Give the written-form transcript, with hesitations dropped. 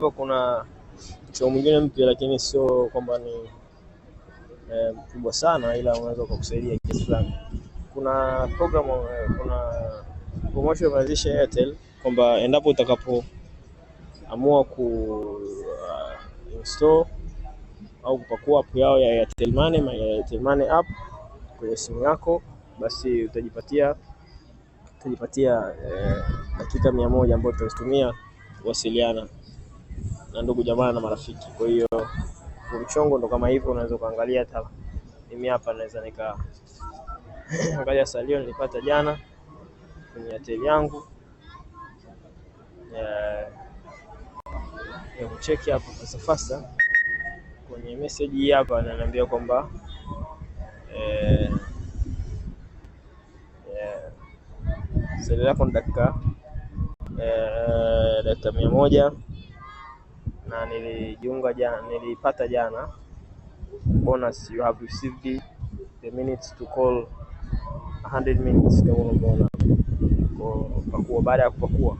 Kuna mchongo mwingine mpya, lakini sio kwamba ni mkubwa sana, ila unaweza ukakusaidia kiasi fulani. Kuna program, kuna promotion imeanzisha Airtel kwamba endapo utakapoamua ku install au kupakua app yao ya Airtel Money, Airtel Money app kwenye simu yako, basi utajipatia dakika 100 ambazo utazitumia kuwasiliana na ndugu jamaa na marafiki. Kwa hiyo mchongo ndo kama hivyo, unaweza ukaangalia. Hata mimi hapa naweza nika angalia salio nilipata jana kwenye Airtel yangu ya kucheki hapo fasta fasta kwenye message hii hapa, ananiambia kwamba salio lako ni dakika 100 na nilijiunga jana, nilipata jana bonus, you have received the minutes to call 100 minutes, kama unavyoona kwa pakua. Baada ya kupakua